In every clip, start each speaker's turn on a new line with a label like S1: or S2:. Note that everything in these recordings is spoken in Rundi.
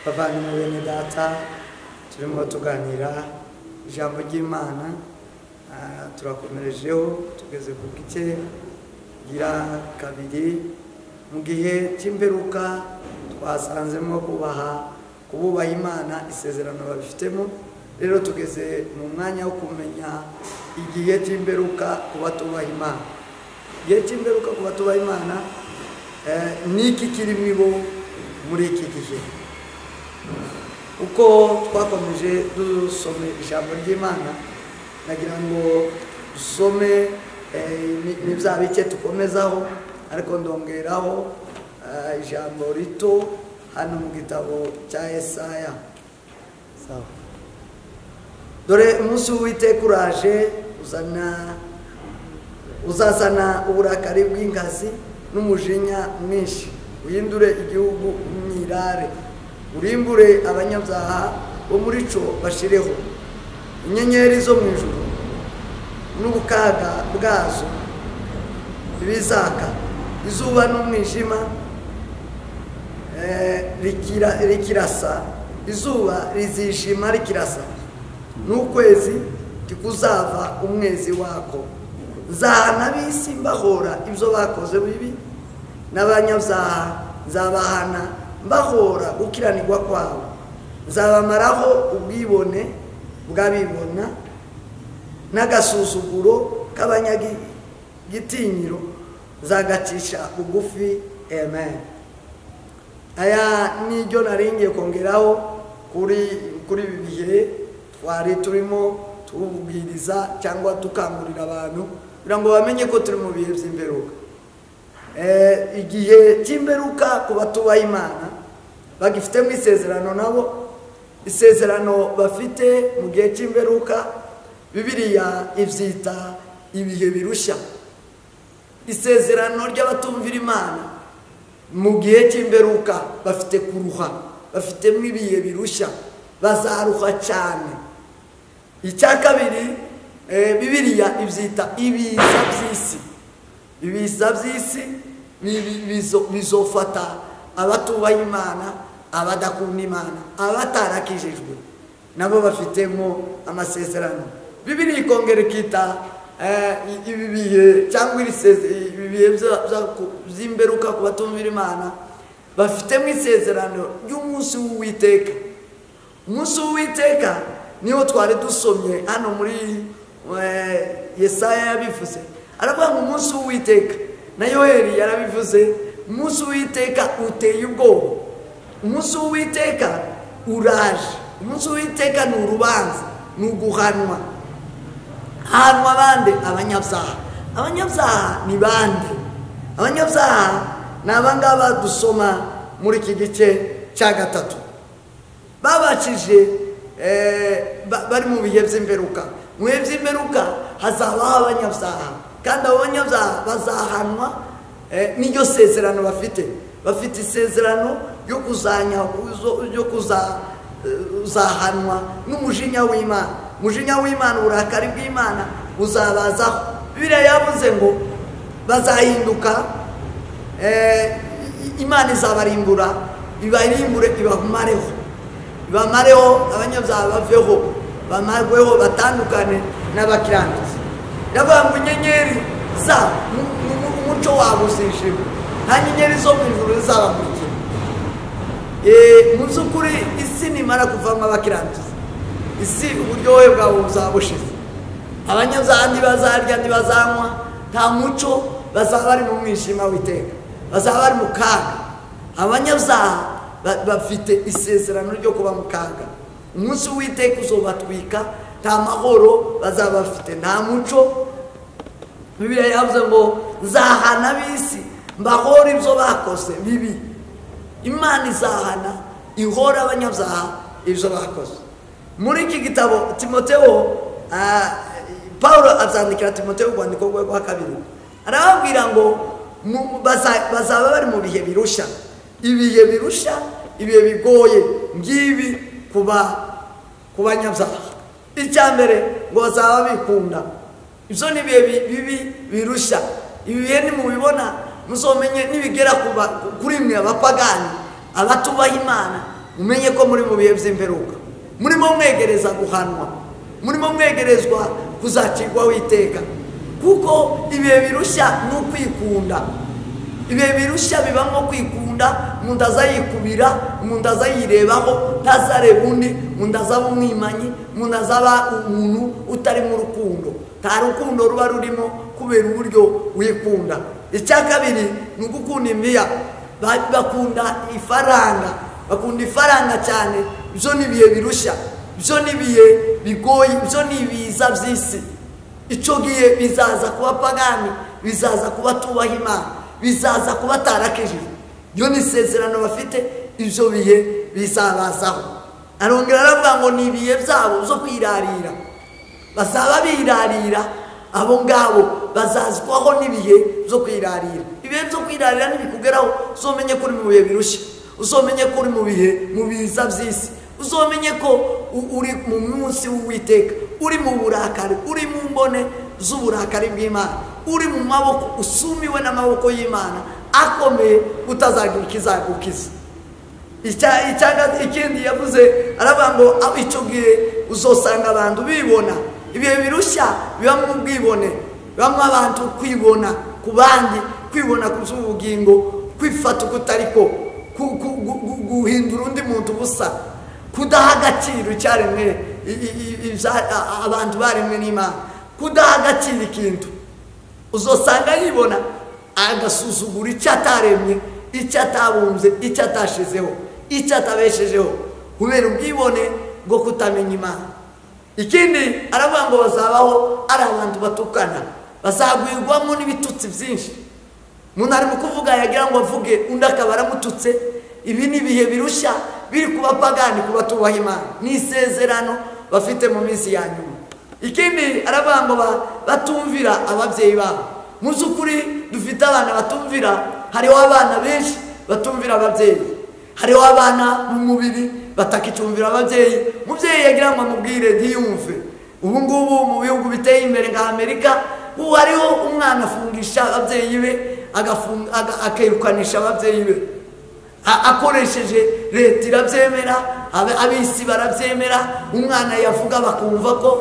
S1: Bavandimwe bene data, turimo tuganira ijambo ry'Imana, turakomerejeho tugeze ku gice gira kabiri. Mu gihe cy'imperuka twasanzemo kububaha Imana, isezerano babifitemo. Rero tugeze mu mwanya wo kumenya igihe cy'imperuka ku batubaha Imana. Igihe cy'imperuka ku batubaha Imana niki kiri mwibo muri iki gihe? Uko twakomeje dusome ijambo ry'Imana, nagira ngo dusome ni bya bike tukomezaho, ariko ndongeraho ijambo rito hano mu gitabo cya Yesaya. Sawa. Dore umunsi w'Uwiteka uraje, uzazana uburakari bw'inkazi n'umujinya mwinshi, uhindure igihugu umwirare, urimbure abanyabyaha bo muri cyo bashireho. Inyenyeri zo mu ijuru n'ubukaga bwazo ibizaka, izuba n'umwijima rikirasa, izuba rizishima rikirasa, n'ukwezi tikuzava umwezi wako. Nzahana ab'isi mbahora ibyo bakoze bibi, n'abanyabyaha nzabahana mbahora gukiranirwa kwabo. Nzabamaraho ubwibone bw'abibona n'agasuzuguro k'abanyagitinyiro, nzagacisha bugufi. Amen. Aya niryo naringiye kongeraho kuri ibi bihe twari turimo tubwiriza cyangwa tukangurira abantu kugira ngo bamenye ko turi mu bihe by'imperuka. Igihe cy'imperuka ku batubaha Imana bagifitemo isezerano, nabo isezerano bafite mu gihe cy'imperuka Bibiliya ibyita ibihe birushya. Isezerano ry'abatumvira Imana mu gihe cy'imperuka bafite kuruha, bafitemo ibihe birushya, bazaruha cyane. Icya kabiri, Bibiliya ibyita ibiza by'isi. Ibiza by'isi bizofata abatubaha Imana, abadakunda Imana, abatarakijijwe, nabo bafitemo amasezerano. Bibiliya ikongera ikita ibi bihe cyangwa ibi bihe by'imperuka ku batumvira Imana bafitemo isezerano ry'umunsi w'Uwiteka. Umunsi w'Uwiteka niwo twari dusomye hano muri Yesaya yabivuze, aravuga ngo umunsi w'Uwiteka, na Yoheli yarabivuze, umunsi w'Uwiteka uteye ubwoba, umunsi w'Uwiteka uraje, umunsi w'Uwiteka ni urubanza, ni uguhanwa. Hanwa bande? Abanyabyaha. Abanyabyaha ni bande? Abanyabyaha ni abangaba dusoma muri iki gice cya gatatu, babacije bari mu bihe by'imperuka. Mu bihe by'imperuka hazabaho abanyabyaha, kandi abo banyabyaha bazahanwa n'iryo sezerano bafite. Bafite isezerano ryo kuzahanwa n'umujinya w'Imana. Umujinya w'Imana, uburakari bw'Imana buzabazaho. Bibiliya yavuze ngo bazahinduka, Imana izabarimbura, ibarimbure ibamareho, ibamareho abanyabyaha baveho, bamarweho, batandukane n'abakiranutsi. Iravuga ngo inyenyeri za umuco wabo uzijima, nta nyenyeri zo mu ijuru zizabamurikira. Mu by'ukuri isi nimara kuvamo abakiranutsi, isi uburyohe bwabo buzaba bushize. Abanyabyaha ntibazarya, ntibazanywa, nta muco, bazaba bari mu mwijima w'iteka, bazaba bari mu kaga. Abanyabyaha bafite isezerano ryo kuba mu kaga. Umunsi w'Uwiteka uzobatwika, nta mahoro bazaba bafite, nta muco. Bibiliya yavuze ngo nzahana ab'isi mbahora ibyo bakoze bibi. Imana izahana ihora abanyabyaha ibyo bakoze. Muri iki gitabo Timoteo, Paulo abyandikira Timoteo urwandiko rwe rwa kabiri, arababwira ngo bazaba bari mu bihe birushya, ibihe birushya, ibihe bigoye ngibi ku banyabyaha. Icya mbere ngo bazaba bikunda. Ibyo ni ibihe bibi birushya. Ibi bihe nimubibona muzomenye nibigera kuri mwe abapagani, abatubaha Imana, Mumenye ko muri mu bihe by'imperuka, murimo mwegereza guhanwa, murimo mwegerezwa kuzacirwaho iteka. Kuko ibihe birushya ni ukwikunda. Ibihe birushya bibamo kwikunda, umuntu azayikubira, umuntu azayirebaho, ntazareba undi, umuntu azaba umwimanyi, umuntu azaba umuntu utari mu rukundo. Nta rukundo ruba rurimo kubera uburyo wikunda. Icya kabiri ni ugukunda imbiya. Bakunda ifaranga, bakunda ifaranga cyane. Ibyo ni ibihe birushya, ibyo ni ibihe bigoye, ibyo ni ibiza by'isi. Icyo gihe bizaza kuba pagani, bizaza kuba tubaha Imana, bizaza kuba tarakijijwe. Iyo ni isezerano bafite, ibyo bihe bizabazaho. Arongera aravuga ngo ni ibihe byabo byo kwirarira. Bazaba birarira, abo ngabo bazazwaho n'ibihe byo kwirarira. Ibihe byo kwirarira nibikugeraho, uzomenye ko uri mu bihe birushya, uzomenye ko uri mu bihe mu biza by'isi, uzomenye ko uri mu munsi w'Uwiteka, uri mu burakari, uri mu mbone z'uburakari bw'Imana, uri mu maboko, usumiwe n'amaboko y'Imana akomeye, utazagira ikizagukiza. Ikindi yavuze aravuga ngo icyo gihe uzosanga abantu bibona. Ibihe birushya bibamo ubwibone, bibamo abantu kwibona ku bandi, kwibona ku by'ubugingo, kwifata uko utariko, guhindura undi muntu ubusa, kudaha agaciro icyaremwe abantu baremwe n'Imana, kudaha agaciro ikintu. Uzosanga yibona agasuzugura icyo ataremye, icyo atabumbye, icyo atashizeho, icyo atabeshejeho, kubera ubwibone bwo kutamenya Imana. Ikindi aravuga ngo bazabaho ari abantu batukana, bazagwirwamo n'ibitutsi byinshi. Umuntu ari mu kuvuga yagira ngo avuge, undi akaba aramututse. Ibi ni ibihe birushya biri ku bapagani, ku batubaha Imana, ni isezerano bafite mu minsi ya nyuma. Ikindi aravuga ngo batumvira ababyeyi babo. Mu by'ukuri dufite abana batumvira, hariho abana benshi batumvira ababyeyi, hariho abana mu mubiri batakicyumvira ababyeyi. Umubyeyi yagira ngo amubwire ntiyumve. Ubu ngubu mu bihugu biteye imbere nka Amerika, ubu hariho umwana afungisha ababyeyi be, akirukanisha ababyeyi be akoresheje leta irabyemera, abisi barabyemera. Umwana yavuga bakumva ko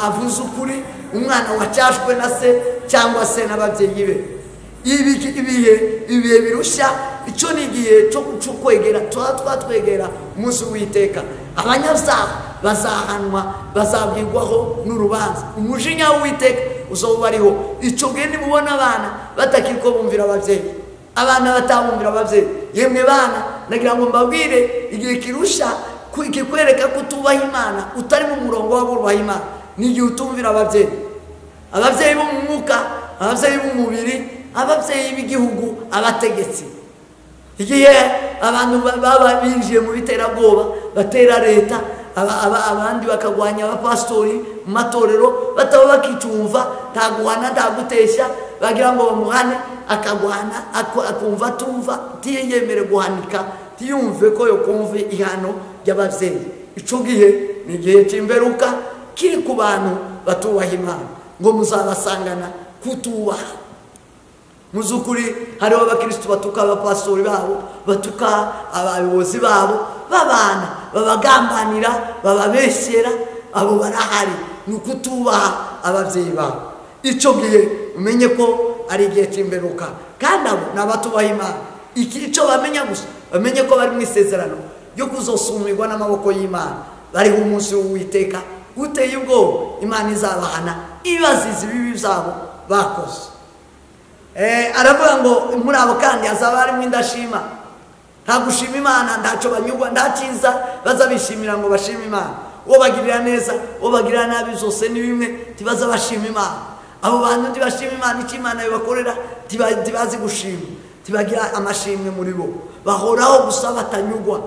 S1: avuze ukuri, umwana wacyashwe na se cyangwa se n'ababyeyi be. Ibihe birushya, icyo ni igihe cyo kwegera, tuba twegera umunsi w'Uwiteka. Abanyabyaha bazahanwa, bazabwirwaho n'urubanza. Umujinya w'Uwiteka uzoba ariho. Icyo gihe nimubona abana batakiri ko bumvira ababyeyi, abana batabumvira ababyeyi. Yemwe bana, nagira ngo mbabwire, igihe kirusha kikwereka ko utubaha Imana, utari mu murongo w'abubaha Imana, ni igihe utumvira ababyeyi. Ababyeyi bo mu mwuka, ababyeyi b'umubiri, ababyeyi b'igihugu, abategetsi. Igihe abantu baba binjiye mu biterabwoba, batera leta, abandi bakagwanya abapastori mu matorero, bataba bakicyumva, nta guhana, nta guteshya, bagira ngo bamuhane, akagwana, akumva atumva, ntiyemere guhanika, ntiyumve ko yo kumva ihano ry'ababyeyi. Icyo gihe ni igihe cy'imperuka kiri ku bantu batubaha Imana, ngo muzabasangana kutubaha. Mu by'ukuri hariho abakristo batuka abapastori babo, batuka abayobozi babo, babana, babagambanira, bababeshyera, abo barahari. Ni ukutubaha ababyeyi babo. Icyo gihe umenye ko ari igihe cy'imperuka, kandi abo ni abatubaha Imana. Icyo bamenya gusa, bamenye ko bari mu isezerano ryo kuzosumirwa n'amaboko y'Imana. Bariho umunsi w'Uwiteka uteye ubwoba, Imana izabahana ibaziza ibibi byabo bakoze. Aravuga ngo muri abo kandi hazaba harimo indashima. Nta gushima Imana, ntacyo banyurwa, nta cyiza baza bishimira ngo bashime Imana. Uwo bagirira neza, uwo bagirira nabi, zose ni bimwe, ntibaza bashima Imana. Abo bantu ntibashima Imana, icyo Imana ibakorera ntibazi gushima, ntibagira amashimwe muri bo, bahoraho gusa batanyurwa.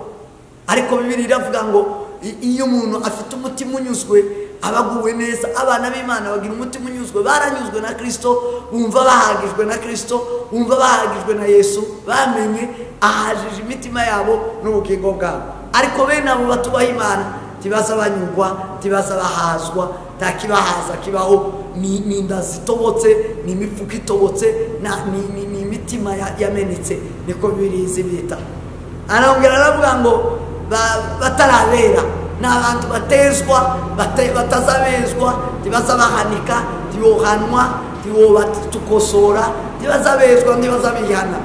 S1: Ariko Bibiliya iravuga ngo iyo umuntu afite umutima unyuzwe abaguwe neza. Abana b'Imana bagira umutima unyuzwe, baranyuzwe na Kristo, bumva bahagijwe na Kristo, bumva bahagijwe na Yesu, bamenye ahajije imitima yabo n'ubugingo bwabo. Ariko bene abo batubaha Imana ntibaza banyurwa, ntibaza bahazwa, nta kibahaza kibaho. Ni inda zitobotse, ni imifuka itobotse, ni imitima yamenetse, niko Bibiliya izibita. Arongera aravuga ngo batarabera, ni abantu batezwa, batazabezwa, ntibazabahanika, ntibohanwa, ntibobatukosora, ntibazabezwa, ntibazabihana.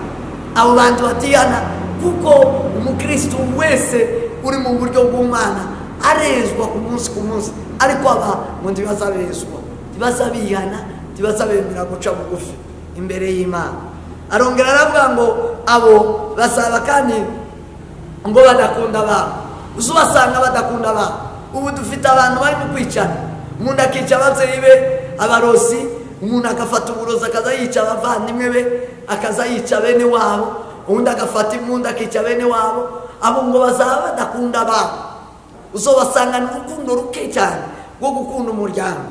S1: Abo bantu batihana, kuko umukristo wese uri mu buryo bw'Imana arezwa ku munsi ku munsi, ariko aba ngo ntibazabezwa, ntibazabihana, ntibazabemera guca bugufi imbere y'Imana. Arongera aravuga ngo abo basaba kandi ngo badakunda abantu. Uzubasanga badakunda abantu. Ubu dufite abantu bari mu kwicana, umuntu akica ababyeyi be abarozi, umuntu agafata uburozi akaza yica abavandimwe be, akaza yica bene wabo, undi agafata imbunda akica bene wabo. Abo ngo bazaba badakunda abantu. Uzobasanga ni urukundo ruke cyane rwo gukunda umuryango,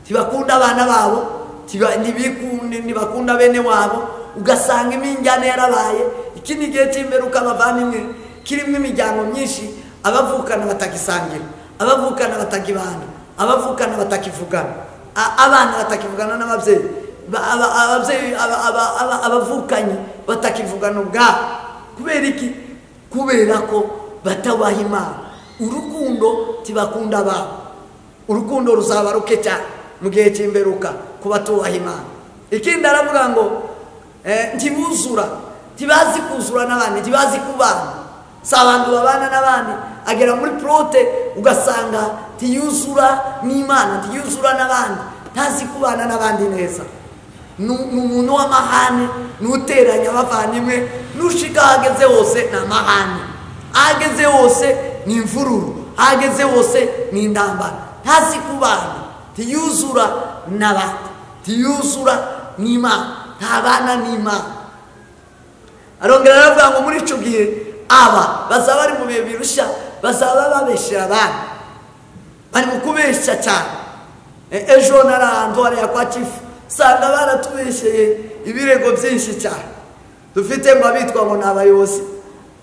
S1: ntibakunda abana babo, ntibakunda bene wabo. Ugasanga iminjyane yarabaye. Iki ni igihe cy'imperuka abavandimwe, kirimo imiryango myinshi abavukana batagisangira, abavukana batakibana, abavukana batakivugana, abana batakivugana n'ababyeyi, ababyeyi abavukanyi batakivugana ubwabo. Kubera iki? Kubera ko batabaha Imana. Urukundo tibakunda abantu. Urukundo ruzaba ruke cyane mu gihe cy'imperuka ku batubaha Imana. Ikindi aravuga ngo ntibuzura, ntibazi kuzura n'abandi, ntibazi kubana. Si abantu babana n'abandi. Agera muri plote ugasanga ntiyuzura n'Imana, ntiyuzura n'abandi, ntazi kubana n'abandi neza. Ni umuntu w'amahane, n'uteranya abavandimwe, n'ushika ahageze hose ni amahane, ahageze hose ni imvururu, ahageze hose ni intambara. Ntazi kubana, ntiyuzura n'abandi, ntiyuzura n'Imana, ntabana n'Imana. Arongera aravuga ngo muri icyo gihe aba bazaba bari mu bihe birusha, bazaba babeshera abandi, bari mu kubeshya cyane. Ejo narahantu hariya kwa Chifu, sanga baratubesheye ibirego byinshi cyane dufite ngo abitwa ngo ni abayobozi.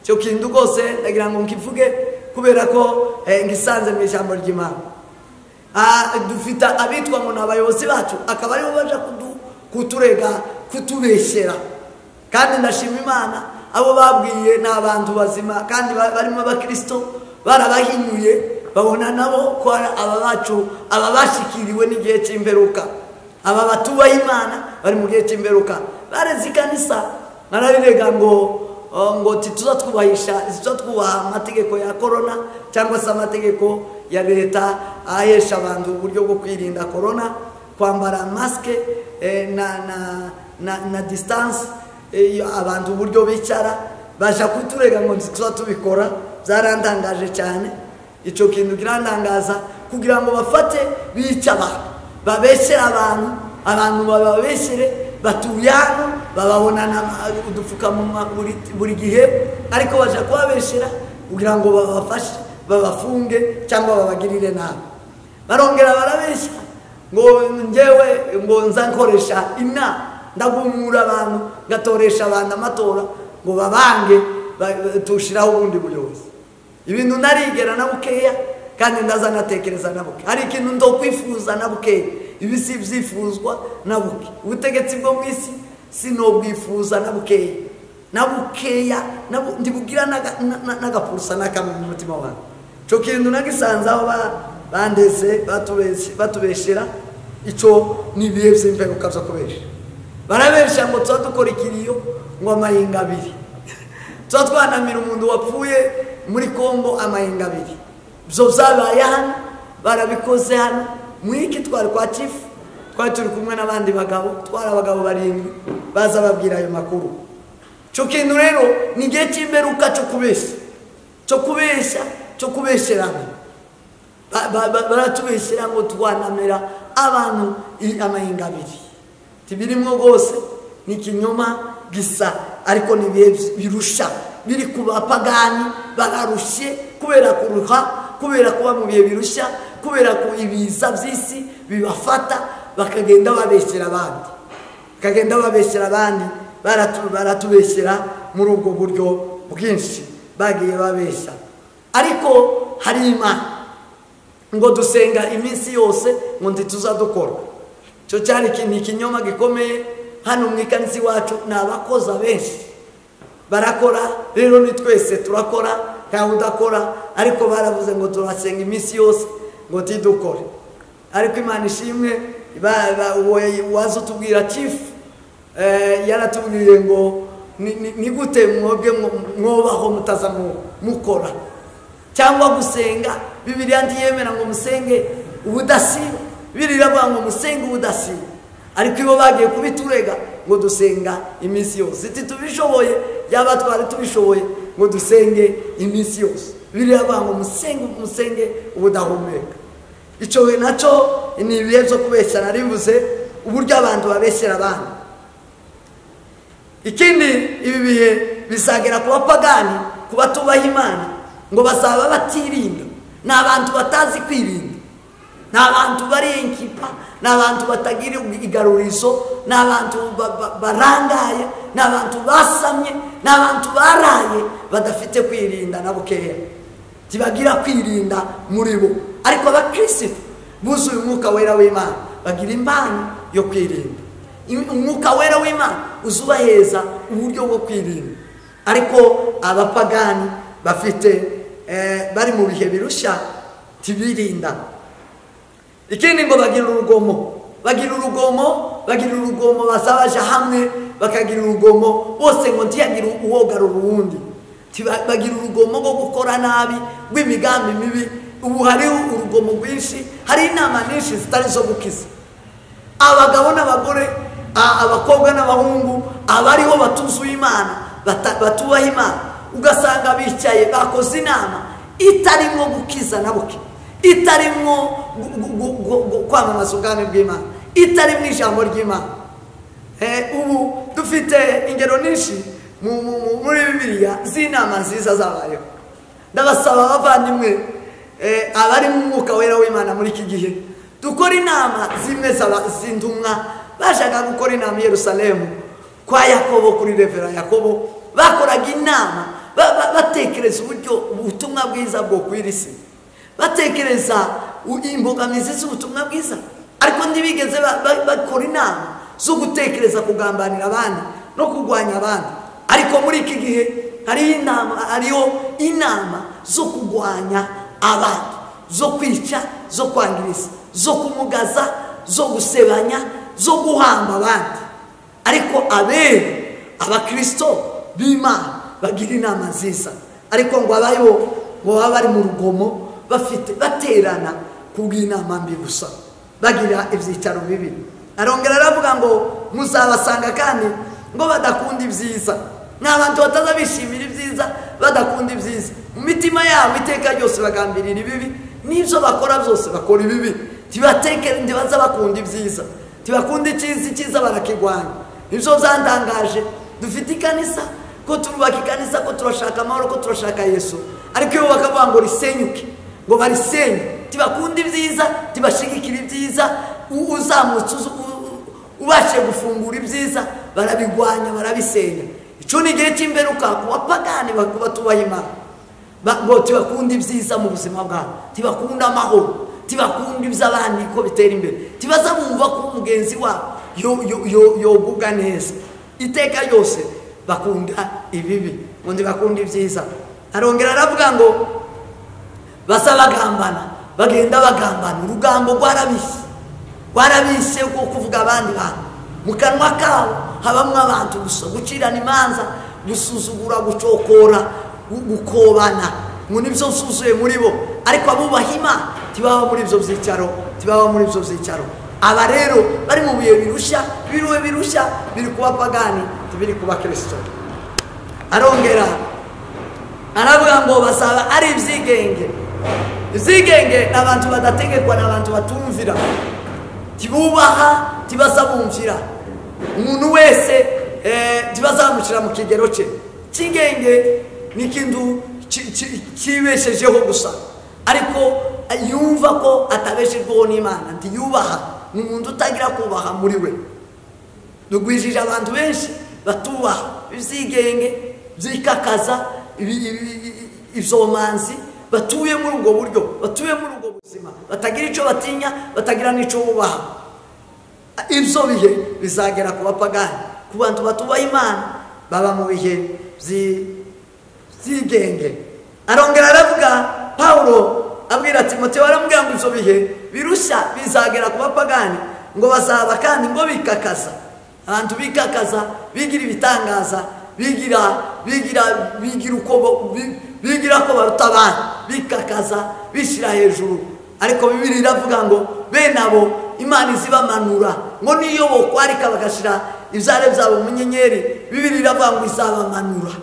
S1: Icyo kintu rwose ndagira ngo nkivuge kubera ko ngisanze mu ijambo ry'Imana. Dufite abitwa ngo ni abayobozi bacu, akaba aribo baja kuturega, kutubeshera. Kandi ndashima Imana, abo babwiye ni abantu bazima kandi barimo abakristo, barabahinyuye babona nabo ko aba bacu, aba bashikiriwe n'igihe cy'imperuka, aba batubaha Imana bari mu gihe cy'imperuka. Bareze ikanisa barabirega ngo tituza twubahisha, tituza twubaha amategeko ya corona cyangwa se amategeko ya leta ahesha abantu uburyo bwo kwirinda corona, kwambara maske na distance, abantu uburyo bicara. Baje kuturega ngo tuza tubikora. Byarantangaje cyane, icyo kintu kirantangaza, kugira ngo bafate bica abantu, babeshere abantu, abantu bababeshere batuye hano, bababonana udupfukamunwa buri gihe, ariko baje kubabeshera kugira ngo babafashe, babafunge cyangwa babagirire nabi. Barongera barabeshya ngo njyewe ngo nza nkoresha inama, ndagumura abantu, ngatoresha abantu amatora ngo babange, tushiraho ubundi buyobozi. Ibintu narigera na bukeya kandi ndazanatekereza na buke. Hari ikintu ndokwifuza na bukeya, ibi si byifuzwa na buke. Ubutegetsi bwo mu isi sinobwifuza na bukeya, na bukeya ndibugira n'agapurusa n'akamwe mu mutima wanjye. Icyo kintu nagisanze aho bandeze batubeshera, icyo ni ibihe by'imperuka byo kubesha. Barabesha ngo tuba dukora ikiriyo ngo amahinga abiri, tuba twanamira umuntu wapfuye muri Kongo amahinga abiri. Ibyo byabaye hano, barabikoze hano. Mwiki twari kwa Chifu, twari turi kumwe n'abandi bagabo, twari abagabo barindwi baza babwira ayo makuru. Icyo kintu rero ni igihe cy'imperuka cyo kubeshya, cyo kubeshya, cyo kubesherana. Baratubeshyera ngo twanamira abantu amahinga abiri. Tibirimo rwose ni ikinyoma gisa, ariko ni ibihe birusha biri ku bapagani. Bararushye kubera kuruha, kubera kuba mu bihe birusha, kubera ko ibiza by'isi bibafata, bakagenda babeshyera abandi, bakagenda babeshyera abandi. Baratubeshyera muri ubwo buryo bwinshi bagiye babeshya. Ariko hari Imana ngo dusenga iminsi yose ngo ntituzadukora. Icyo cyari ikinyoma gikomeye. Hano mu ikanisa iwacu ni abakoza benshi barakora, rero ni twese turakora. ntawe udakora, ariko baravuze ngo turasenga iminsi yose ngo tidukore. Ariko Imana ishimwe, waza utubwira chief yaratubwiye ngo ni gute mwebwe mwobaho mutaza mukora cyangwa gusenga. Bibiliya ntiyemera ngo musenge ubudasiba, Bibiliya iravuga ngo musenge ubudasiba, ariko ibo bagiye kubiturega ngo dusenga iminsi yose. Iti tubishoboye, yaba twari tubishoboye ngo dusenge iminsi yose. Bibiliya iravuga ngo musenge ubudahumeka. Icyo nacyo ni ibihe byo kubeshya narivuze, uburyo abantu babeshyera abandi. Ikindi, ibi bihe bizagera ku bapagani, ku batubaha Imana, ngo bazaba batirinda. Ni abantu batazi kwirinda, ni abantu bari inkipa, ni abantu batagira igarurizo, ni abantu barangaye, ni abantu basamye, ni abantu baraye, badafite kwirinda na bukeya, ntibagira kwirinda muri bo. Ariko abakirisitu buzuye umwuka wera w'Imana bagira impano yo kwirinda. Umwuka wera w'Imana uzubaheza uburyo bwo kwirinda. Ariko abapagani bafite bari mu bihe birusha tibirinda. Ikindi ngo bagira urugomo, bazabaje hamwe bakagira urugomo bose, ngo ntiyagira uwogarura uwundi. Bagira urugomo rwo gukora nabi, rw'imigambi mibi. Ubu hariho urugomo rwinshi, hari inama nyinshi zitari zo gukiza. Abagabo n'abagore, abakobwa n'abahungu, abariho batuzuye Imana, batubaha Imana, ugasanga bicaye bakoze inama itarimo gukiza na buke, itarimo kwamamaza ubwami bw'Imana, itarimo ijambo ry'Imana. Ubu dufite ingero nyinshi muri Bibiliya z'inama nziza zabayeho. Ndabasaba abavandimwe abari mu mwuka wera w'Imana muri iki gihe, dukora inama zimwe z'intumwa bashaka gukora inama i Yerusalemu kwa Yakobo, kuri Revera Yakobo. Bakoraga inama batekereza uburyo ubutumwa bwiza bwo kwira isi, batekereza imbogamizi z'ubutumwa bwiza, ariko ntibigeze bakora inama zo gutekereza kugambanira abandi no kurwanya abandi. Ariko muri iki gihe hariho inama zo kurwanya abandi, zo kwica, zo kwangiriza, zo kumugaza, zo gusebanya, zo guhamba abandi. Ariko abera abakristo b'Imana bagira inama nziza, ariko ngo abayo ngo baba bari mu rugomo bafite baterana kubw'inama mbi gusa, bagira ibyicaro bibi. Arongera aravuga ngo muzabasanga kandi ngo badakunda ibyiza. Ni abantu bataza bishimira ibyiza, badakunda ibyiza mu mitima yabo, iteka ryose bagambirira ibibi, n'ibyo bakora byose bakora ibibi. Ntibaza bakunda ibyiza, ntibakunda icyiza, icyiza barakigwanya. Ibyo byantangaje, dufite ikanisa, ko turubaka ikanisa, ko turashaka amahoro, ko turashaka Yesu, ariko iyo bakavuga ngo risenyuke, ngo barisenye. Ntibakunda ibyiza, ntibashigikira ibyiza, uzamutse ubashe gufungura ibyiza barabigwanya, barabisenya. Icyo ni igihe cy'imperuka ku bapagani batubaha Imana, ngo ntibakunda ibyiza mu buzima bwabo, ntibakunda amahoro, ntibakunda iby'abandi ko bitera imbere, ntibaza bumva ko mugenzi wabo yogubwa neza. Iteka ryose bakunda ibibi, ngo ntibakunda ibyiza. Arongera aravuga ngo basa bagambana, bagenda bagambana, urugambo rwarabishe rwo kuvuga abandi bantu. Mu kanwa kabo habamwo abantu gusa, gucirana imanza, gusuzugura, gucokora, gukobana, ngo nibyo byuzuye muri bo. Ariko abubaha Imana ntibaba muri ibyo byicaro, ntibaba muri ibyo byicaro. Aba rero bari mu bihe birusha, biruwe birusha, biri kuba pagani, biri kuba Kristo. Arongera aravuga ngo basaba ari ibyigenge. Ibyigenge ni abantu badategekwa, ni abantu batumvira, ntibubaha, ntibazabumvira. Umuntu wese ntibazamushyira mu kigero cye. Ikigenge ni ikintu kibeshejeho gusa, ariko yumva ko atabeshejweho n'Imana, ntiyubaha. Ni umuntu utagira kubaha muri we. Dugwijije abantu benshi batubaha, ibyigenge byikakaza, ibyomanzi, batuye muri ubwo buryo, batuye muri ubwo buzima, batagira icyo batinya, batagira n'icyo bubaha. Ibyo bihe bizagera ku bapagani, ku bantu batubaha Imana, baba mu bihe byigenge. Arongera aravuga Pawulo abwira Timoteyo, aramubwira ngo ibyo bihe birushya bizagera ku bapagani, ngo bazaba kandi ngo bikakaza. Abantu bikakaza, bigira ibitangaza, bigira bigira bigira uko bigira ko baruta abandi, bikakaza, bishyira hejuru. Ariko Bibiliya iravuga ngo bene abo Imana izibamanura, ngo niyo bokwarika bagashyira ibyare byabo mu nyenyeri, Bibiliya iravuga ngo izabamanura.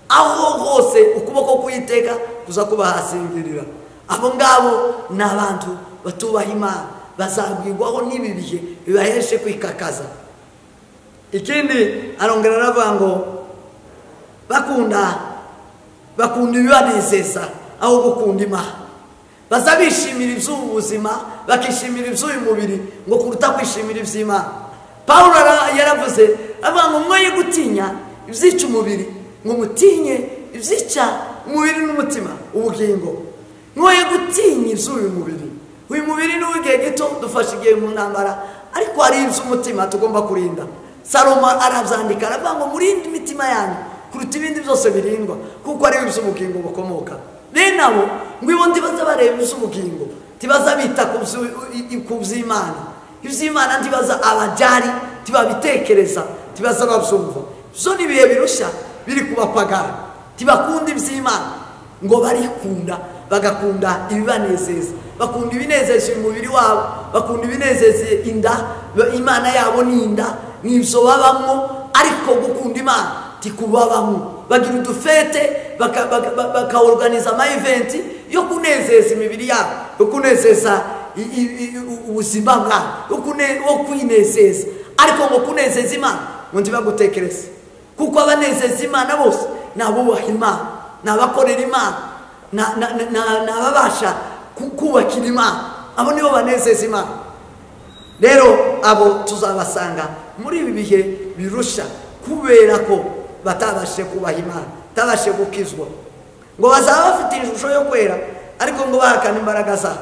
S1: Aho hose ukuboko k'Uwiteka kuza kubahasingirira. Abo ngabo ni abantu batubaha Imana, bazagwirwaho n'ibi bihe bibaheshe kwikakaza. Ikindi arongera aravuga ngo bakunda ibibanezeza aho gukunda Imana. Baza bishimira iby'ubu buzima, bakishimira iby'uyu mubiri, ngo kuruta kwishimira iby'Imana. Pawulo yaravuze avuga ngo mwoye gutinya ibyica umubiri, ngo mutinye ibyica umubiri n'umutima, ubugingo. Mwoye gutinya iby'uyu mubiri. Uyu mubiri ni uw'igihe gito, dufashe igihe mu ntambara, ariko hari iby'umutima tugomba kurinda. Salomo arabyandika aravuga ngo murinde imitima yanyu kuruta ibindi byose birindwa, kuko ari iby'ubugingo bukomoka. Bene abo ngo ibo ntibaza bareba iby'ubugingo, ntibaza bita ku by'Imana. Iby'Imana ntibaza abajyari, ntibabitekereza, ntibaza babyumva. Ibyo ni ibihe birushya biri ku bapagani. Ntibakunda iby'Imana, ngo barikunda, bagakunda ibibanezeza, bakunda ibinezeza umubiri wabo, bakunda ibinezeza inda. Imana yabo ni inda, ni ibyo babamwo, ariko gukunda Imana tikubabamwo. Bagira udufete, bakaorganiza ama event yo kunezeza imibiri yabo, yo kunezeza ubuzima bwabo, yo kwinezeza. Ariko ngo kunezeza Imana ngo ntibagutekereze, kuko abanezeza Imana bose ni abubaha Imana, ni abakorera Imana, ni ababasha kubakira Imana. Abo nibo banezeza Imana. Rero abo tuzabasanga muri ibi bihe birusha, kubera ko batabashe kubaha Imana, batabashe gukizwa. Ngo bazaba bafite ishusho yo kwera, ariko ngo bahakana imbaraga zabo.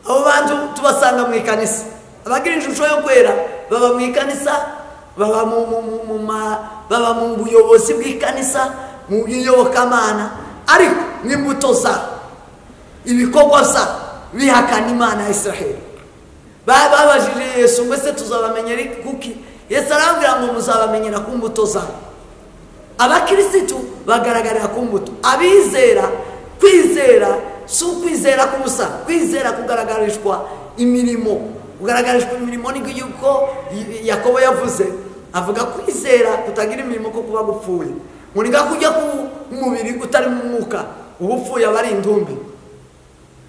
S1: Abo bantu tubasanga mu ikanisa. Abagira ishusho yo kwera baba mu ikanisa, baba mu buyobozi bw'ikanisa, mu iyobokamana, ariko n'imbuto zabo, ibikorwa zabo bihakana Imana ya Israheli. Babajije Yesu ngo ese tuzabamenyera kuki? Yesu arababwira ngo muzabamenyera ku mbuto zabo. Abakirisitu bagaragarira ku mbuto. Abizera, kwizera si ukwizera k'ubusa, kwizera kugaragarishwa imirimo. Kugaragarishwa imirimo ni yuko Yakobo yavuze, avuga kwizera kutagira imirimo ko kuba gupfuye. Ngo ni kujya ku mubiri utari mu mwuka, ubupfuye aba ari indumbi.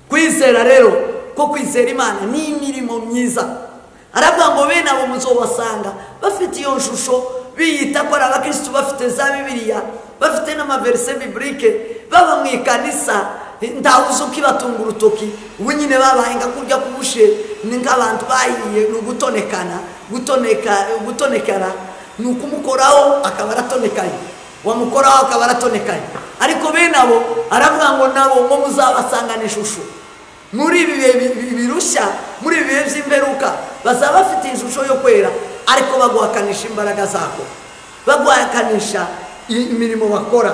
S1: Kwizera rero ko kwizera Imana ni imirimo myiza. Aravuga ngo bene abo muzobasanga bafite iyo shusho, biyita ko ari abakristo, bafite za Bibiliya, bafite n'amaverse biblique, baba mu ikanisa, ntawuzi ukibatunga urutoki. Ubu nyine babaye nka kurya kubushe, ni nk'abantu bahiye, ni ugutonekana, gutonekara, ni ukumukoraho akaba aratonekaye, wamukoraho akaba aratonekaye. Ariko bene abo aravuga ngo nabo ngo muzabasangana ishusho. Muri ibi bihe birushya, muri ibi bihe by'imperuka, bazaba bafite ishusho yo kwera, ariko baguhakanisha imbaraga zako, baguhakanisha imirimo bakora.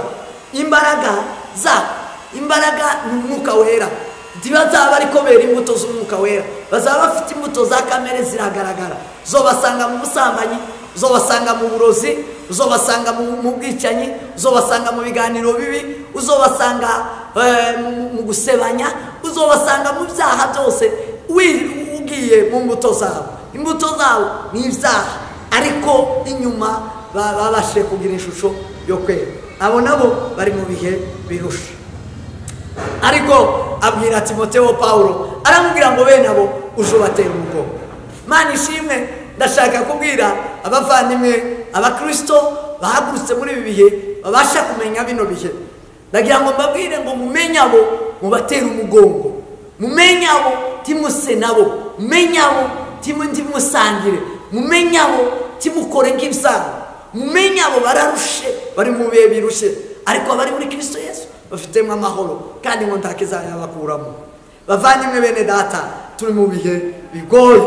S1: Imbaraga zako, imbaraga ni umwuka wera. Ntibazaba ariko bera imbuto z'umwuka wera, bazaba bafite imbuto za kamere ziragaragara. Zobasanga mu busambanyi, uzobasanga mu burozi, uzobasanga mu bwicanyi, uzobasanga mu biganiro bibi, uzobasanga mu gusebanya, uzobasanga mu byaha byose. Ugiye mu mbuto zabo, imbuto zabo ni ibyaha, ariko inyuma babashe kugira ishusho yo kwera. Abo nabo bari mu bihe birusha. Ariko abwira Timoteyo Pawulo, aramubwira ngo bene abo uzobatera umugongo. Mana ishimwe, ndashaka kubwira abavandimwe abakristo bahagurutse muri ibi bihe, babasha kumenya bino bihe. Ndagira ngo mbabwire ngo mumenye abo mubatera umugongo, mumenye abo timuse nabo, mumenye abo timusangire, mumenye abo timukore nk'ibisabo, mumenye abo bararushe, bari mu bihe birushe, ariko abari muri Kristo Yesu bafitemo amahoro, kandi ngo ntakizayabakuramo. Bavandimwe bene data, turi mu bihe bigoye,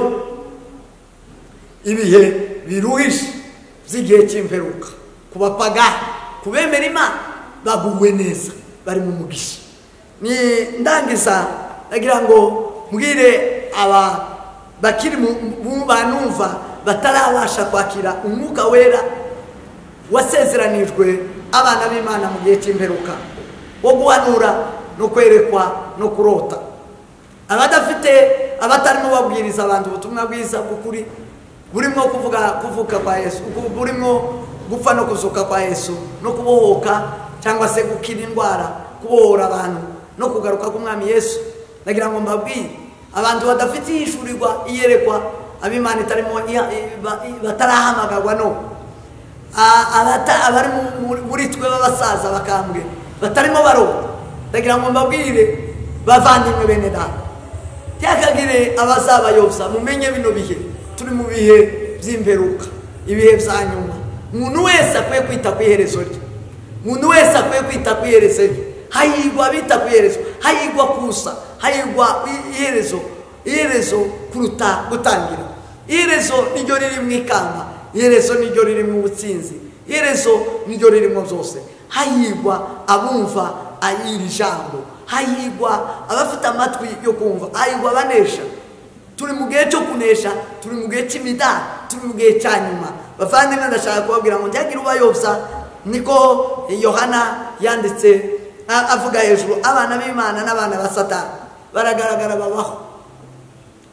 S1: ibihe biruhishe by'igihe cy'imperuka. Ku bapagani, ku bemera Imana baguwe neza, Bari mu mugisha. Ni ndangiza nagira ngo mbwire aba bakiri mu banumva batarabasha kwakira umwuka wera wasezeranijwe abana b'Imana mu gihe cy'imperuka, wo guhanura no kwerekwa no kurota. Abadafite, abatarimo babwiriza abantu ubutumwa bwiza bw'ukuri burimo kuvuga kuvuka kwa Yesu, burimo gupfa no kuzuka kwa Yesu, no kubohoka cyangwa se gukira indwara, kubohora abantu no kugaruka k'Umwami Yesu. Nagira ngo mbabwire abantu badafite ihishurirwa, iyerekwa, ab'Imana itarimo, batarahamagarwa, no abari muri twe b'abasaza bakambwe batarimo barota. Ndagira ngo mbabwire bavandimwe bene data, byakagire abazabayobya, mumenye bino bihe turi mu bihe by'imperuka, ibihe bya nyuma. Umuntu wese akwiye kwita ku iherezo rye, umuntu wese akwiye kwita ku iherezo rye. Hahirwa abita ku iherezo, hahirwa kusa, hahirwa iherezo, iherezo kuruta gutangira. Iherezo niryo riri mu ikamba, iherezo niryo riri mu butsinzi, iherezo niryo riri mu byose. Hahirwa abumva iri jambo, hahirwa abafite amatwi yo kumva, hahirwa abanesha. Turi mu gihe cyo kunesha, turi mu gihe cy'imidari, turi mu gihe cya nyuma. Bavandimwe, ndashaka kubabwira ngo ntihagire ubayobya. Niko Yohana yanditse avuga hejuru, abana b'Imana n'abana ba Satani baragaragara babaho.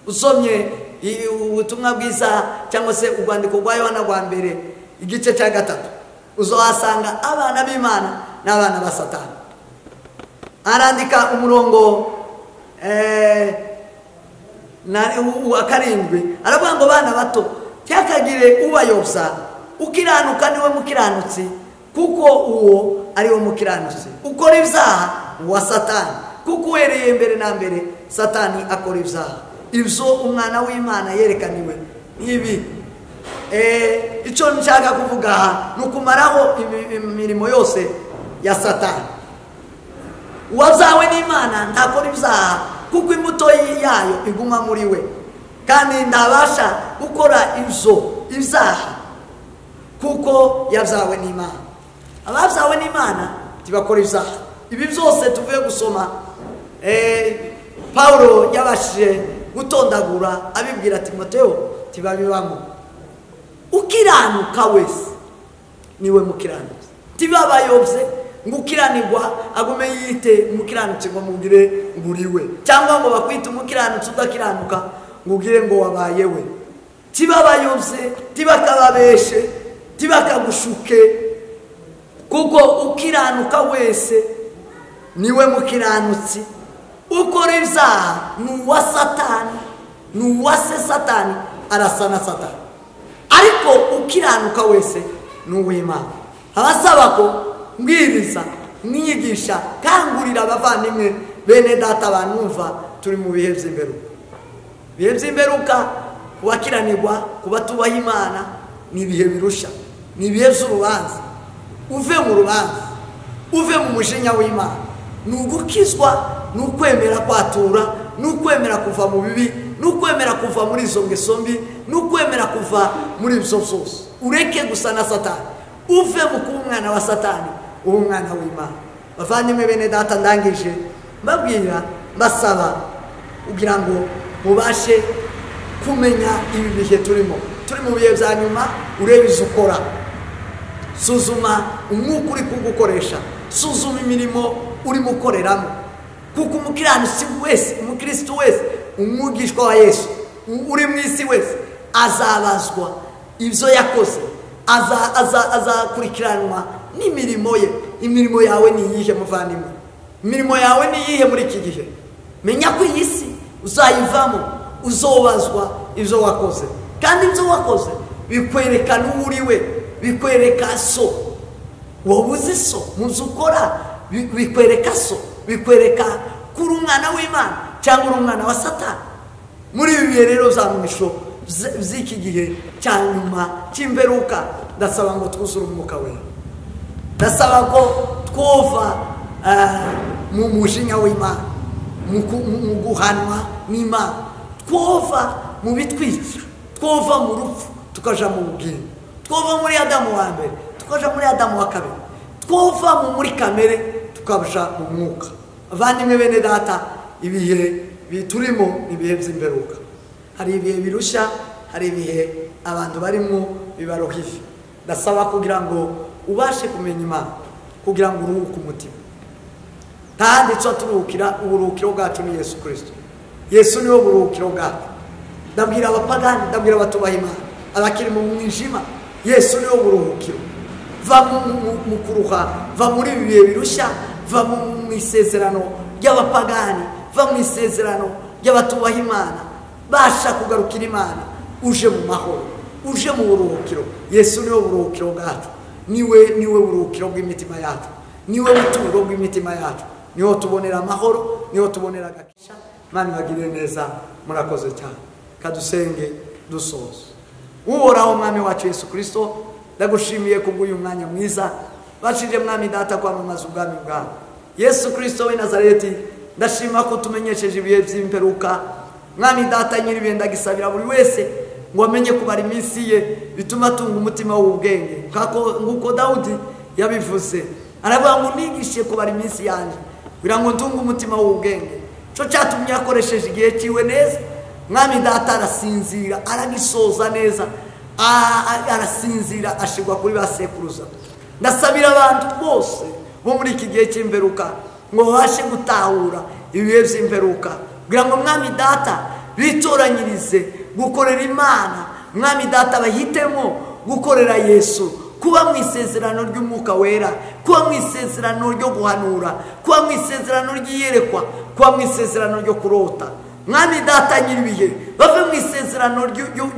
S1: Usomye ubutumwa bwiza cyangwa se urwandiko rwa Yohana rwa mbere igice cya 3, uzohasanga abana b'Imana n'abana ba Satani. Arandika umurongo wa 7, aravuga ngo bana bato, cyakagire ubayobya, ukiranuka niwe mukiranutsi, kuko uwo ari we mukiranutsi. Ukora ibyaha wa Satani, kuko uhereye mbere na mbere Satani akora ibyaha. Ibyo umwana w'Imana yerekaniwe nibi. Icyo nshaka kuvuga aha ni ukumaraho imirimo yose ya Satani. Uwabyawe n'Imana ntakora ibyaha, kuko imbuto yayo iguma muri we, kandi ntabasha gukora ibyo ibyaha kuko yabyawe n'Imana. Ababyawe n'Imana ntibakora ibyaha. Ibi byose tuvuye gusoma, Paulo yabashije gutondagura abibwira Timoteyo tibabibamo. Ukiranuka wese niwe mukiranutsi. Tibabayobye ngo ukiranirwa agume yite umukiranutsi ngo mugire nguriwe, cyangwa ngo bakwite umukiranutsi udakiranuka ngo ugire ngo wabaye we. Tibabayobye, tibakababeshe, tibakagushuke, kuko ukiranuka wese niwe mukiranutsi. Ukora ibyaha ni uwa Satani, ni uwa se Satani, arasa na Satani. Ariko ukiranuka wese ni uw'Imana. Abasaba ko mbwiriza, mwigisha, kangurira abavandimwe bene data banumva, turi mu bihe by'imperuka. Ibihe by'imperuka kubakiranirwa, kubatubaha Imana ni ibihe birusha, ni ibihe by'urubanza. Uve mu rubanza, uve mu mujinya w'Imana. Ni ugukizwa, ni ukwemera kwatura, ni ukwemera kuva mu bibi, ni ukwemera kuva muri izo ngeso mbi, ni ukwemera kuva muri ibyo byose. Ureke gusa na Satani, uve mu kuba umwana wa Satani, ube umwana w'Imana. Bavandimwe bene data, ndangije mbabwira, mbasaba kugira ngo mubashe kumenya ibi bihe turimo. Turi mu bihe bya nyuma, urebe izo ukora, suzuma umwuka uri kugukoresha, suzuma imirimo urimo ukoreramo. Kuko umukiranutsi wese, umukristo wese, umwigishwa wa Yesu uri mu isi wese azabazwa ibyo yakoze, azakurikiranwa n'imirimo ye. Imirimo yawe ni iyihe muvandimwe? Imirimo yawe ni iyihe muri iki gihe? Menya ko iyi si uzayivamo, uzobazwa ibyo wakoze, kandi ibyo wakoze bikwerekana uwo uri we, bikwereka so. Wowe uzi so mu byo ukora, bikwereka so, bikwereka ko uri umwana w'Imana cyangwa uri umwana wa Satani. Muri ibi bihe rero bya mwisho by'iki gihe cya nyuma cy'imperuka, ndasaba ngo twuzure umwuka wera. Ndasaba ko twova mu mujinya w'Imana, mu guhanwa n'Imana, twova mu bitwica, twova mu rupfu tukaja mu bugingo, twova muri Adamu wa mbere tukaja muri Adamu wa kabiri, twova muri kamere tukaja mu mwuka. Abavandimwe bene data, ibihe biturimo ni ibihe by'imperuka. Hari ibihe birusha, hari ibihe abantu barimo bibarohije. Ndasaba kugira ngo ubashe kumenya Imana, kugira ngo uruhuke umutima. Kandi cyo turuhukira, uburuhukiro bwacu ni Yesu Kristo. Yesu niwe buruhukiro bwacu. Ndabwira abapagani, ndabwira abatubaha Imana, abakiri mu mwijima, Yesu niwe buruhukiro. Va mu kuruha, va muri ibi bihe birusha, va mu isezerano ry'abapagani, va mu isezerano ry'abatubaha Imana, basha kugarukira Imana, uje mu mahoro, uje mu buruhukiro. Yesu niwe buruhukiro bwacu, niwe buruhukiro bw'imitima yacu, niwe buturo bw'imitima yacu, niho tubonera amahoro, niho tubonera agakiza. Imana ibagirire neza, murakoze cyane. Kadusenge dusoza. Uhoraho Mwami wacu Yesu Kristo, ndagushimiye kubw'uyu mwanya mwiza bashije Mwami data kwamamaza ubwami bwawe. Yesu Kristo w'i Nazareti, ndashima ko tumenyesheje ibihe by'imperuka. Mwami data nyiribihe, ndagisabira buri wese ngo amenye kubara iminsi ye, bituma atunga umutima w'ubwenge. Nk'uko Dawudi yabivuze, aravuga ngo nigishe kubara iminsi yanjye kugira ngo ntunge umutima w'ubwenge. Cyo cyatumye akoresheje igihe cyiwe neza. Mwami data arasinzira, aragisoza neza, arasinzira ashigwa kuri ba sekuruza. Ndasabira abantu bose bo muri iki gihe cy'imperuka ngo babashe gutahura ibihe by'imperuka, kugira ngo Mwami data bitoranyirize gukorera Imana. Mwami data bahitemo gukorera Yesu, kuba mu isezerano ry'umwuka wera, kuba mu isezerano ryo guhanura, kuba mu isezerano ry'iyerekwa, kuba mu isezerano ryo kurota. Mwami data nyiribihe, bave mu isezerano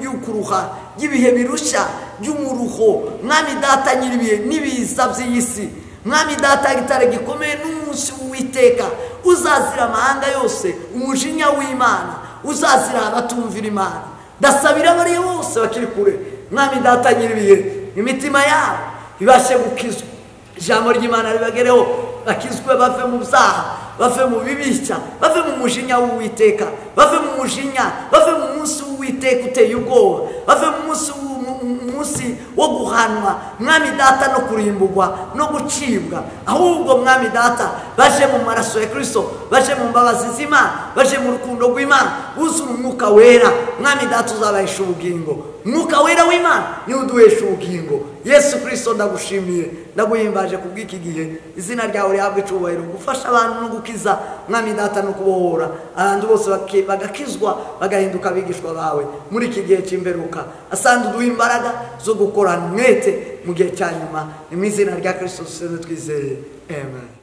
S1: ry'ukuruha, ry'ibihe birusha, ry'umuruho. Mwami data nyiribihe, n'ibiza by'isi. Mwami data gitare gikomeye n'umunsi w'Uwiteka uzazira amahanga yose, umujinya w'Imana uzazira abatumvira Imana. Ndasabira abariyo bose bakiri kure, Mwami data nyiribihe, imitima yabo ibashe gukizwa, ijambo ry'Imana ribagereho, bakizwe bave mu byaha, bave mu bibishya, bave mu mujinya w'Uwiteka, bave mu mujinya, bave mu munsi w'Uwiteka uteye ubwoba, bave mu munsi wo guhanwa, Mwami data, no kurimbugwa no gucibwa. Ahubwo Mwami data baje mu maraso ya Kristo, baje mu mbabazi z'Imana, baje mu rukundo rw'Imana, buzura umwuka wera. Mwami data uzabahisha ubugingo. Umwuka wera w'Imana niwe uduhesha ubugingo. Yesu Kristo ndagushimiye, ndaguhimbaje kubw'iki gihe. Izina ryawe rihabwe icyubahiro, gufasha abantu no gukiza, Mwami data, no kubohora abantu bose bagakizwa, bagahinduka abigishwa bawe muri iki gihe cy'imperuka. Asante, uduhe imbaraga zo gukorana umwete mu gihe cya nyuma. Ni mu izina rya Kristo dusenze twizeye, amen.